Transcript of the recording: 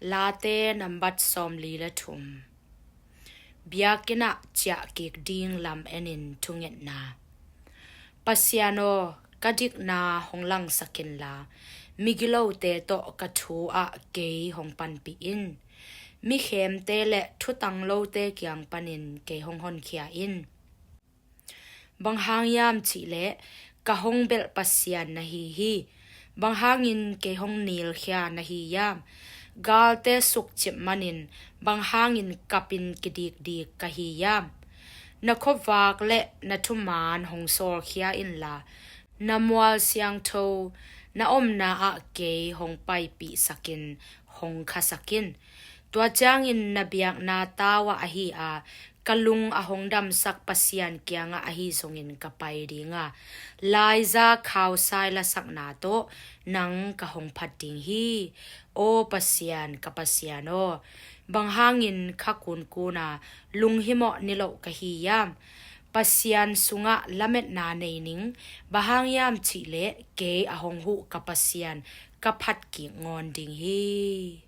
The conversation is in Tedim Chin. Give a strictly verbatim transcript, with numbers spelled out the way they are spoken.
Late nambat sawmli le thum. Biakinn ah ciah kik ding lam enin thungetna. Pasian aw, ka dikna hong langsak inla, migilote tawh ka thu ah kei hong panpih in. Mikhemte le thutang lote kiang panin kei hong honkhia in. Bang hang hiam cihleh ka hong belh Pasian na hi hi. Bang hangin kei hong nilkhia na hi hiam? Galte sukcip manin bang hangin kapin kidikdik ka hi hiam? Na khuavak le na thuman hong sawlkhia inla, na mual siangtho na omna ah kei hong paipihsakin hong khasakin. Tua ciangin na biakna tau ah ahi a, ka lung a hong damsak Pasian kiangah ahi zongin ka pai dinga, laiza khausai lasakna tawh nang ka hong phat ding hi. Aw Pasian, ka Pasian aw, bang hangin kha kunkuna lunghimawh niloh ka hi hiam? Pasian sungah lametna nei ning. Bang hang hiam cihleh kei a hong huh ka Pasian ka phat kik ngawn ding hi.